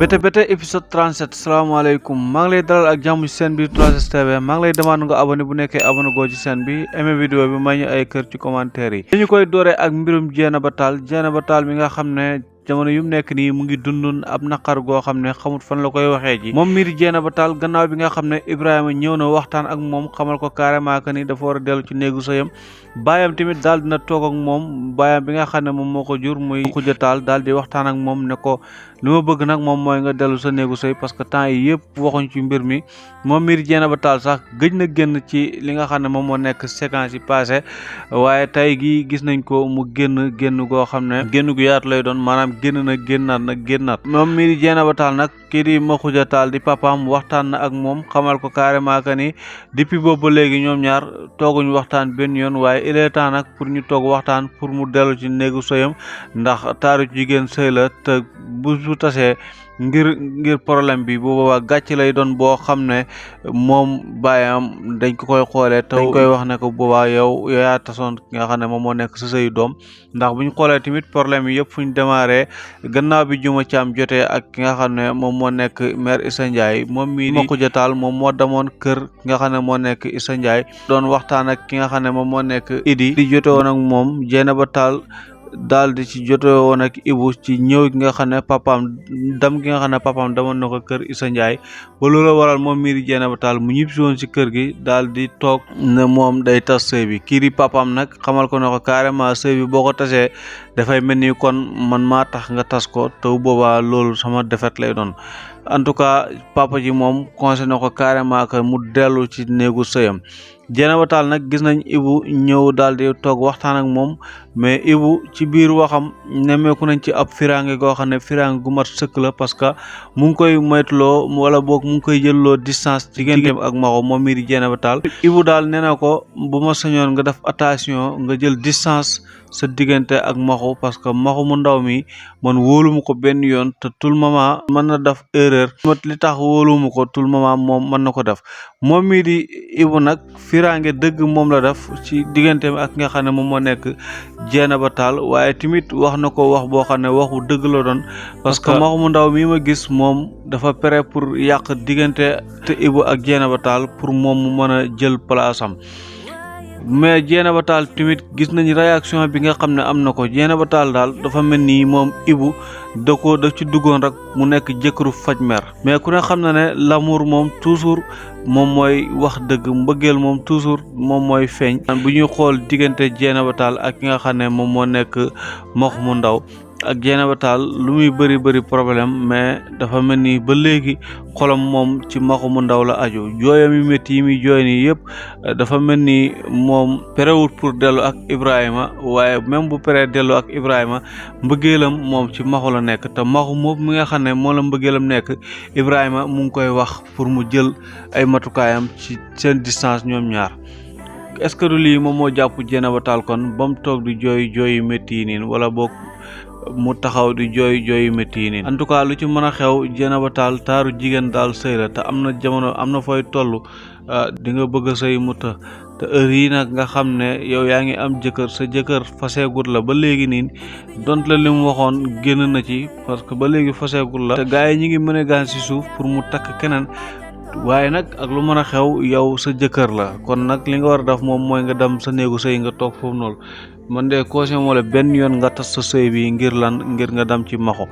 bete épisode 37 salaamaaleykum maa ngi lay dalal ak jàmm ci seen bi 3S TV maa ngi lay demande nga abonné bu nekkee abonné goo ci seen bi aimé vidéo bi may ñu ay kër ci commentaire yi dañu koy dooree ak mbirum Dieynaba Tall mi nga xam ne jamono yu mu nekk nii mu ngi dundun ab naqar goo xam ne xamut fan la koy waxee ji moom mii di Dieynaba Tall gannaaw bi nga xam ne Ibrahima ñëw na waxtaan ak moom xamal ko carrément que ni dafa war a dellu ci néegu sëyam baayam tamit daal dina toog ak moom baayam bi nga xam ne moom moo ko jur muy Khoudia Tall daal di waxtaan ak moom ne ko li ma bëgg nag moom mooy nga dellu sa néegu sëy parce que temps yi yëpp waxuñ ci mbir mi moom mii di Dieynaba Tall sax gëj na génn ci li nga xam ne moom moo nekk séquence yi passé waaye tey gi gis nañ ko mu génn goo xam ne génn gu yaatu lay doon maanaam génnaat moom mii di Dieynaba Tall nag kii di Khoudia Tall di papaam waxtaan na ak moom xamal ko carrément que ni depuis boobu ba léegi ñoom ñaar tooguñu waxtaan benn yoon waaye il est temps nag pour ñu toog waxtaan pour mu dellu ci néegu sëyam ndax taaru jigéen sëy la te bu tasee ngir problème bi bu boobaa gàcc lay doon boo xam ne moom baayam dañ ko koy xoolee te dañ koy wax ne ko boobaa yow yaa tasoon ki nga xam ne moom moo nekk sa sëyu doom ndax bu ñu xoolee tamit problème yi yëpp fu ñu démarré gannaaw bi Juma Caam jotee ak ki nga xam ne moom moo nekk maire Issa Ndiaye moom mii di Khoudia Tall moom moo demoon kër ki nga xam ne moo nekk Issa Ndiaye doon waxtaan ak ki nga xam ne moom moo nekk Idi di jote woon ak moom Dieynaba Tall daal di ci jote woon ak Ibou ci ñëw gi nga xam ne papaam demoon na ko kër Issa Ndiaye ba loolu waral moom mii di Dieynaba Tall mu ñibbisi woon ci kër gi daal di toog ne moom day tas sëy bi kii di papaam nag xamal ko ne ko carrément sëy bi boo ko tasee dafay mel ni kon man maa tax nga tas ko te boobaa loolu sama defet lay doon en tout cas papa ji moom conseillé na ko carrément que mu dellu ci néegu sëyam Dieynaba Tall nag gis nañ Ibou ñëw daal di toog waxtaan ak moom mais Ibou ci biir waxam nemmeeku nañ ci ab firange goo xam ne firange gu mat sëkk la parce que mu ngi koy moytuloo wala boog mu ngi koy jëlloo distance digganteem ak Maxu moom mii di Dieynaba Tall Ibou daal nee na ko bu ma sañoon nga def attention nga jël distance sa diggante ak Maxu parce que Maxu mu ndaw mi man wóoluma ko benn yoon te tout le moment mën na def erreur li tax wóoluma ko tout le moment moom mën na ko def moom mii di Ibou nag firange dëgg moom la def ci digganteem ak nga xam ne moom moo nekk Dieynaba Tall waaye tamit wax na ko wax boo xam ne waxu dëgg la doon parce que Maxu mu ndaw mi ma gis moom dafa pare pour yàq diggante te Ibou ak Dieynaba Tall pour moom mu mën a jël place am mais Dieynaba Tall tamit gis nañ réaction bi nga xam ne am na ko Dieynaba Tall daal dafa mel ni moom Ibou da ci duggoon rek mu nekk jëkkëru faj mer mais ku ne xam na ne l'amour moom toujours moom mooy wax dëgg mbëggeel moom toujours moom mooy feeñ bu ñuy xool diggante Dieynaba Tall ak ki nga xam ne moom moo nekk Maxu mu ndaw ak Dieynaba Tall lu muy bëri problème mais dafa mel ni ba léegi xolam moom ci Maxu mu ndaw la aju jooyam yu métti yi muy jooy nii yëpp dafa mel ni moom perewut pour dellu ak Ibrahima waaye même bu peree dellu ak Ibrahima mbëggeelam moom ci Maxu la nekk te Maxu moom mi nga xam ne moo la mbëggeelam nekk Ibrahima mu ngi koy wax pour mu jël ay matukaayam ci seen distance ñoom ñaar est-ce que du lii moom moo jàpp Dieynaba Tall kon ba mu toog di jooy yu métti yi niin wala boog mu taxaw di jooy métti yi nii en tout cas lu ci mën a xew Dieynaba Tall taaru jigéen daal sëy la te am na jamono am na fooy toll di nga bëgg a sëy mu te heure yi nag nga xam ne yow yaa ngi am jëkkër sa jëkkër faseegut la ba léegi nii dont la li mu waxoon génn na ci parce que ba léegi faseegut la te gars yi ñi ngi mën a gaan si suuf pour mu takk keneen waaye nag ak lu mën a xew yow sa jëkkër la kon nag li nga war a def moom mooy nga dem sa néegu sëy nga toog foofu noonu man de conseil moo la benn yoon nga tas sa sëy bi ngir nga dem ci Maxu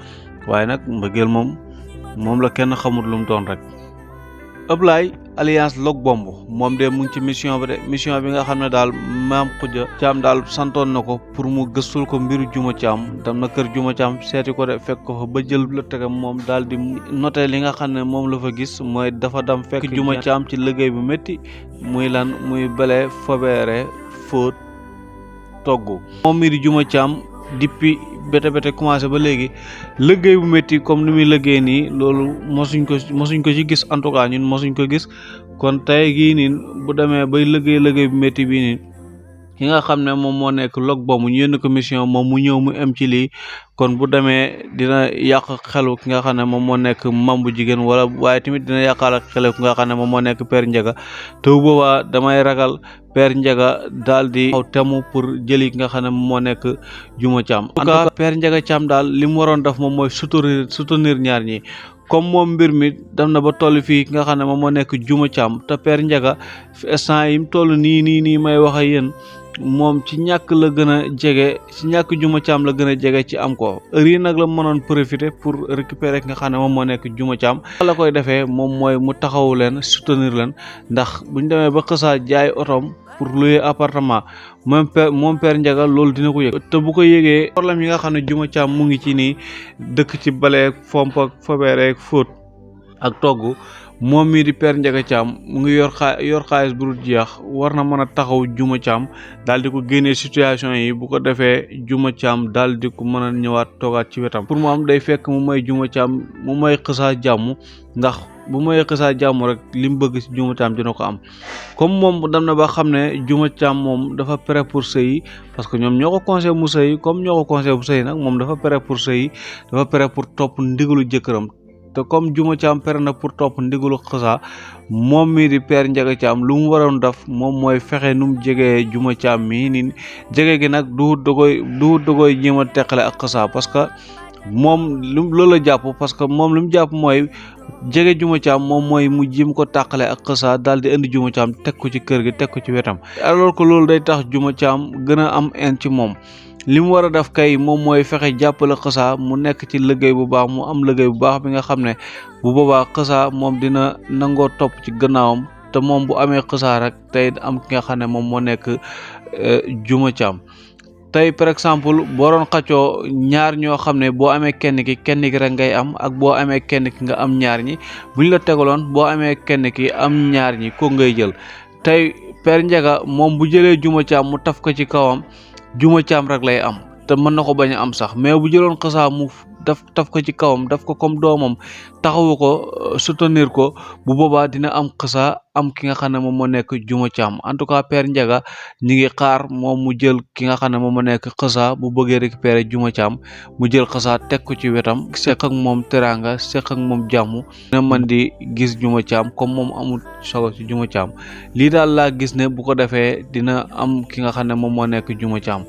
waaye nag mbëggeel moom la kenn xamut lu mu doon rek Ablaye alliance Log Bomb moom de mu ngi ci mission bi nga xam ne daal maam Khoudia Caam daal santoon na ko pour mu gëstul ko mbiru Juma Caam dem na kër Juma Caam seeti ko de fekk ko fa ba jël la tegam moom daal di noté li nga xam ne moom la fa gis mooy dafa dem fekk Juma Caam ci liggéey bu métti muy bale fobeere fóot togg moom mii di Juma Caam depuis bete commencé ba léegi liggéey bu métti comme ni muy liggéey nii loolu mosuñ ko ci gis en tout cas ñun mosuñ ko gis kon tey gii nii bu demee bay liggéey bu métti bii nii ki nga xam ne moom moo nekk log ba mu yónni ko mission moom mu ñëw mu am ci lii kon bu demee dina yàq xelu ki nga xam ne moom moo nekk mam bu jigéen wala waaye tamit dina yàqal xelu ki nga xam ne moom moo nekk Père Ndiaga te bu boobaa damay ragal Père Ndiaga daal di xaw temu pour jëli ki nga xam ne moom moo nekk Juma Thiam en tout cas Père Ndiaga Thiam daal li mu waroon def moom mooy soutenir ñaar ñi comme moom mbir mi dem na ba toll fii ki nga xam ne moom moo nekk Juma Thiam te Père Ndiaga instant yi mu toll nii may wax ak yéen moom ci ñàkk la gën a jege ci ñàkk Juma Thiam la gën a jege ci am ko heure yi nag la mënoon profiter pour récupérer ki nga xam ne moom moo nekk Juma Thiam la koy defee moom mooy mu taxawu leen soutenir leen ndax bu ñu demee ba xësaa jaay otoom pour louer appartement moom Père Ndiaga loolu dina ko yëg te bu ko yëgee problème yi nga xam ne Juma Thiam mu ngi ci nii dëkk ci baleeg fomp ak fobeereeg fóot ak togg moom mii di Père Ndiaga Thiam mu ngi yor xaalis bu dul jeex war na mën a taxaw Juma Thiam daal di ko génnee situation yi bu ko defee Juma Thiam daal di ko mën a ñëwaat toogaat ci wetam pour mu am day fekk mu may Juma Thiam mu may xësaa jàmm ndax bu may xësaa jàmm rek li mu bëgg ci Juma Thiam dina ko am comme moom dem na ba xam ne Juma Thiam moom dafa prêt pour sëyi parce que ñoom ñoo ko conseillé mu sëyi comme ñoo ko conseillé bu sëyi nag moom dafa prêt pour sëyi dafa prêt pour topp ndigalu jëkkëram te comme Juma Thiam pere na pour topp ndigalu xësaa moom mii di Père Ndiaga Thiam lu mu waroon def moom mooy fexe nu mu jegee Juma Thiam mii nii jege gi nag duut da koy jéem a teqale ak xësaa parce que moom loolu la jàpp parce que moom lu mu jàpp mooy jege Juma Thiam moom mooy mu jéem ko tàqale ak xësaa daal di indi Juma Thiam teg ko ci kër gi teg ko ci wetam alors que loolu day tax Juma Thiam gën a am en ci moom li mu war a def kay moom mooy fexe jàppale xësaa mu nekk ci liggéey bu baax mu am liggéey bu baax bi nga xam ne bu boobaa xësaa moom dina nangoo topp ci gannaawam te moom bu amee xësaa rek tey am ki nga xam ne moom moo nekk Juma Thiam tey par exemple boo doon xaccoo ñaar ñoo xam ne boo amee kenn ki rek ngay am ak boo amee kenn ki nga am ñaar ñi buñ la tegaloon boo amee kenn ki am ñaar ñi ko ngay jël tey Père Ndiaga moom bu jëlee Juma Thiam mu taf ko ci kawam Juma Thiam rek lay am te mën na ko bañ a am sax mais bu jëloon xësaa mu taf ko ci kawam daf ko comme doomam taxawu ko soutenir ko bu boobaa dina am xësaa am ki nga xam ne moom moo nekk Juma Thiam en tout cas Père Ndiaga ñi ngi xaar moom mu jël ki nga xam ne moom moo nekk xësaa bu bëggee récupérer Juma Thiam mu jël xësaa teg ko ci wetam seq ak moom teraanga seq ak moom jàmm dina mën di gis Juma Thiam comme moom amul sogo ci Juma Thiam lii daal laa gis ne bu ko defee dina am ki nga xam ne moom moo nekk Juma Thiam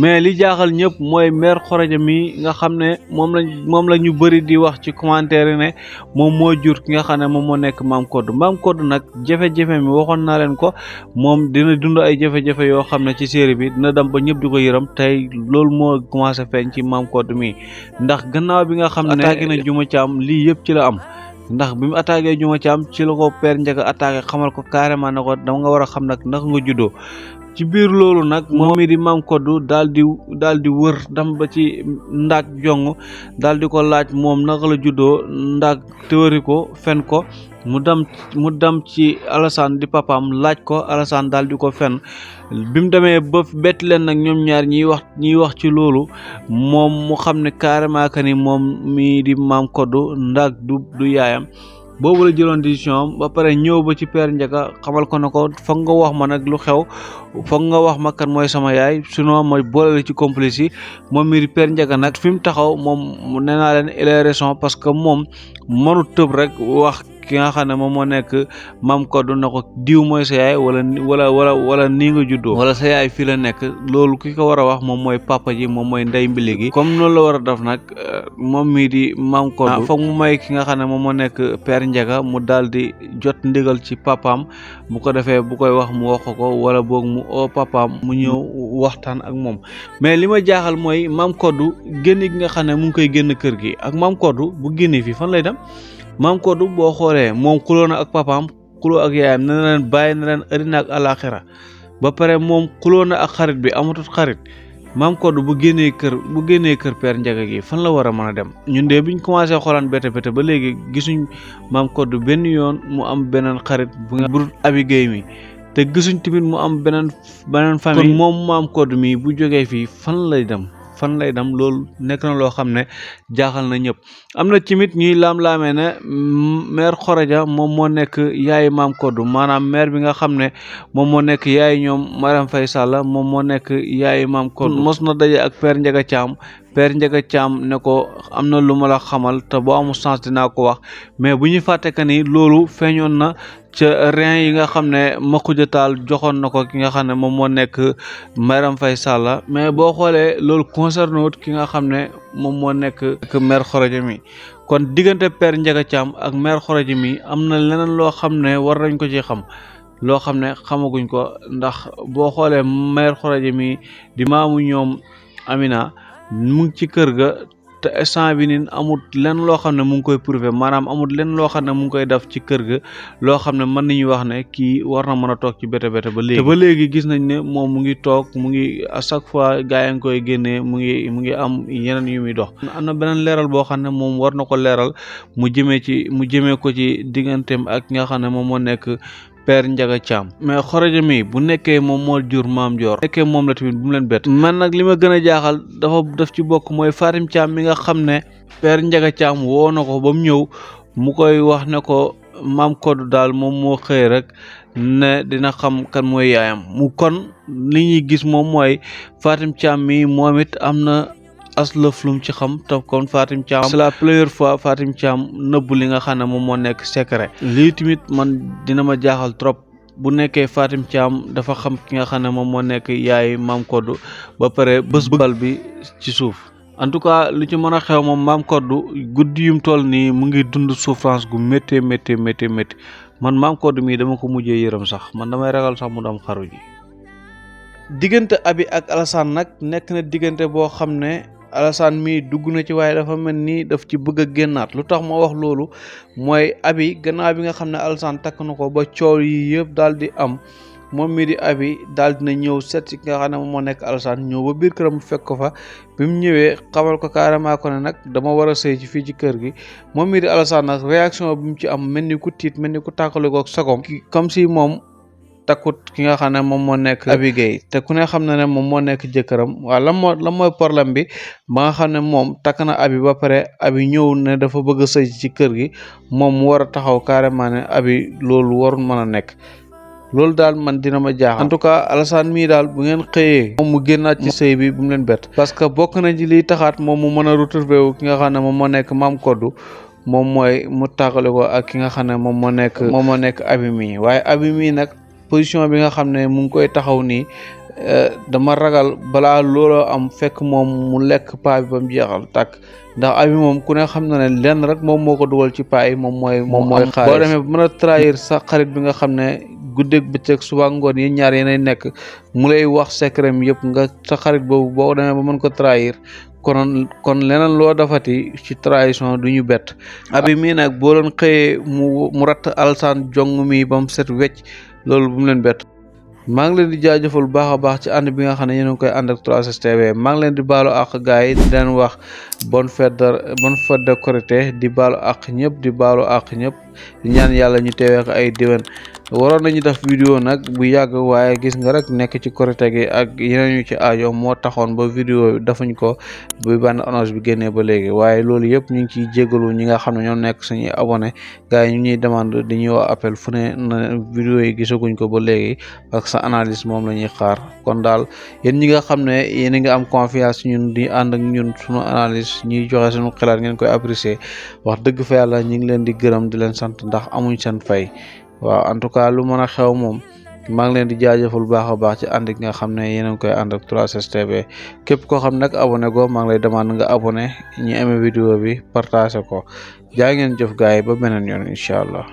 mais li jaaxal ñëpp mooy mère Khoroja mi nga xam ne moom la ñu bëri di wax ci commentaire yi ne moom moo jur ki nga xam ne moom moo nekk Maam Koddu nag jafe-jafe mi waxoon naa leen ko moom dina dund ay jafe-jafe yoo xam ne ci série bi dina dem ba ñëpp di ko yërëm tey loolu moo commencé feeñ ci Maam Koddu mi ndax gannaaw bi nga xam ne attaqué na Juma Thiam lii yëpp ci la am ndax bi mu attaqué Juma Thiam ci la ko Père Ndiaga attaqué xamal ko carrément ne ko dama nga war a xam nag ndax nga juddoo ci biir loolu nag moom mi di Maam Koddu daal di wër dem ba ci Ndaak Jong daal di ko laaj moom naka la juddoo Ndaak théorie ko fen ko mu dem ci Alassane di papaam laaj ko Alassane daal di ko fen bi mu demee ba bett leen nag ñoom ñaar ñiy wax ci loolu moom mu xam ne carrément que ni moom mi di Maam Koddu Ndaak du yaayam boobu la jëloon décision ba pare ñëw ba ci Père Ndiaga xamal ko ne ko foog nga wax ma nag lu xew foog nga wax ma kan mooy sama yaay sinon ma boole ci complice yi moom mii di Père Ndiaga nag fi mu taxaw moom nee naa leen il a raison parce que moom mënu tëb rek wax ki nga xam ne moom moo nekk Maam Koddu na ko diw mooy sa yaay wala nii nga juddoo wala sa yaay fii la nekk loolu ki ko war a wax moom mooy papa ji moom mooy ndey mbili gi comme noonu la war a def nag moom mii di Maam Koddu foog mu may ki nga xam ne moom moo nekk Père Ndiaga mu daal di jot ndigal ci papaam bu ko defee bu koy wax mu wax ko wala boog mu oo papaam mu ñëw waxtaan ak moom mais li ma jaaxal mooy Maam Koddu génn gi nga xam ne mu ngi koy génn kër gi ak Maam Koddu bu génnee fii fan lay dem Maam Koddu boo xoolee moom xuloo na ak papaam xuloo ak yaayam ne na leen bàyyi na leen àddina ak alaxira ba pare moom xuloo na ak xarit bi amatut xarit Maam Koddu bu génnee kër Père Ndiaga gi fan la war a mën a dem ñun de biñ commencé xoolaan bete ba léegi gisuñ Maam Koddu benn yoon mu am beneen xarit bu Abi Gueye mi te gisuñ tamit mu am beneen famille kon moom Maam Koddu mi bu jógee fii fan lay dem fan lay dem loolu nekk na loo xam ne jaaxal na ñëpp. am na tamit ñuy laam-laamee ne maire Khoroja moom moo nekk yaayi Mame Codou maanaam maire bi nga xam ne moom moo nekk yaayi ñoom Marème Faye Sall moom moo nekk yaayi Mame Codou mos na daje ak Père Ndiaga Thiam Père Ndiaga Thiam ne ko am na lu ma la xamal te boo amul chance dinaa ko wax mais bu ñu fàtte que ni loolu feeñoon na ca rein yi nga xam ne Makhoudia Tall joxoon na ko ki nga xam ne moom moo nekk Marème Faye Sall mais boo xoolee loolu concerné wut ki nga xam ne moom moo nekk maire Khoroja mi kon diggante Père Ndiaga Thiam ak maire Khoroja mi am na leneen loo xam ne war nañ ko ci xam loo xam ne xamaguñ ko ndax boo xoolee maire Khoroja mi di maamu ñoom Amina mu ngi ci kër ga te instant bi nii amul lenn loo xam ne mu ngi koy prouver maanaam amul lenn loo xam ne mu ngi koy def ci kër ga loo xam ne mën nañu wax ne kii war na mën a toog ci bete ba léegi te ba léegi gis nañ ne moom mu ngi toog mu ngi à chaque fois gars yi ngi koy génnee mu ngi am yeneen yu muy dox. am na beneen leeral boo xam ne moom war na ko leeral mu jëmee ko ci digganteem ak nga xam ne moom moo nekk Père Ndiaga Thiam mais Khoroja mi bu nekkee moom moo jur Mame Dior nekkee moom la tamit bu mu leen bett man nag li ma gën a jaaxal daf ci bokk mooy Fatim Thiam mi nga xam ne Père Ndiaga Thiam woo na ko ba mu ñëw mu koy wax ne ko Mame Codou daal moom moo xëy rek ne dina xam kan mooy yaayam mu kon li ñuy gis moom mooy Fatim Thiam mi moom it am na aslëf lum ci xam te kon Fatim Thiam c'est la première fois Fatim Thiam nëbb li nga xam ne moom moo nekk secret lii tamit man dina ma jaaxal trop bu nekkee Fatim Thiam dafa xam ki nga xam ne moom moo nekk yaay Mame Codou ba pare bés bal bi ci suuf en tout cas lu ci mën a xew moom Mame Codou guddi yum toll nii mu ngi dund souffrance gu métti man Mame Codou mii dama ko mujjee yërëm sax man damay ragal sax mu dem xaru ji. diggante Abi ak Alassane nag nekk na diggante boo xam ne Alassane mii dugg na ci waaye dafa mel ni daf ci bëgg a génnaat lu tax ma wax loolu mooy Abi gannaaw bi nga xam ne Alassane takk na ko ba coow yi yëpp daal di am moom mii di Abi daal dina ñëw seet si ki nga xam ne moom moo nekk Alassane ñëw ba biir këram fekk ko fa bi mu ñëwee xamal ko carrément ko ne nag dama war a sëy ci fii ci kër gi moom mii di Alassane nag réaction bi mu ci am mel ni ku tiit mel ni ku tàqale ko ak sagom comme si moom takkut ki nga xam ne moom moo nekk Abi Gueye te ku ne xam na ne moom moo nekk jëkkëram waaw lan mooy problème bi ba nga xam ne moom takk na Abi ba pare Abi ñëw ne dafa bëgg a sëy ci kër gi moom mu war a taxaw carrément ne Abi loolu warul mën a nekk loolu daal man dina ma jaaxal en tout cas Alassane mii daal bu ngeen xëyee moom mu génnaat ci sëy bi bu mu leen bett parce que bokk na ci liy taxaat moom mu mën a retrouver wu ki nga xam ne moom moo nekk Mame Codou moom mooy mu tàggale ko ak ki nga xam ne moom moo nekk Abi mii waaye Abi mii nag position bi nga xam ne mu ngi koy taxaw nii dama ragal balaa looloo am fekk moom mu lekk paa bi ba mu jeexal tàkk ndax Abi moom ku ne xam na ne lenn rek moom moo ko dugal ci paa yi moom mooy xaalis boo demee mën a trahir sa xarit bi nga xam ne guddeeg bëccëg suba ngoon yi ñaar yenay nekk mu lay wax secret mi yëpp nga sa xarit boobu boo demee ba mën ko trahir kon leneen loo dafati ci trahison du ñu bett Abi mii nag boo doon xëyee mu ratt Alassane jong mi ba mu set wecc loolu bu mu leen bett maa ngi leen di jaajëfal bu baax a baax ci ànd bi nga xam ne yéen a ngi koy ànd ak 3STV maa ngi leen di baalu àq gars yi di leen wax bonne fête de Korité di baalu àq ñëpp di baalu àq ñëpp di ñaan yàlla ñu teewee ko ay déwén waroon nañu def vidéo nag bu yàgg waaye gis nga rek nekk ci Korité gi ak yeneen ñu ci aajo moo taxoon ba vidéo dafuñ ko bu bànn annonce bi génnee ba léegi waaye loolu yëpp ñu ngi ciy jégalu ñi nga xam ne ñoo nekk suñuy abonné gars yi ñu ñuy demande di ñuy wax appel fu ne na vidéo yi gisaguñ ko ba léegi ak sa analyse moom la ñuy xaar kon daal yéen ñi nga xam ne yéen a ngi am confiance ñun di ànd ak ñun suñu analyse ñuy joxe suñu xalaat ngeen koy apprécier wax dëgg fa yàlla ñu ngi leen di gërëm di leen sant ndax amuñ seen fay waaw en tout cas lu mën a xew moom maa ngi leen di jaajëfal bu baax a baax ci ànd gi nga xam ne yéen a ngi koy ànd ak 3STV képp koo xam nag abonné go maa ngi lay demande nga abonné ñu aimé vidéo bi partagé ko jaa ngeen jëf gars yi ba beneen yoon incha allah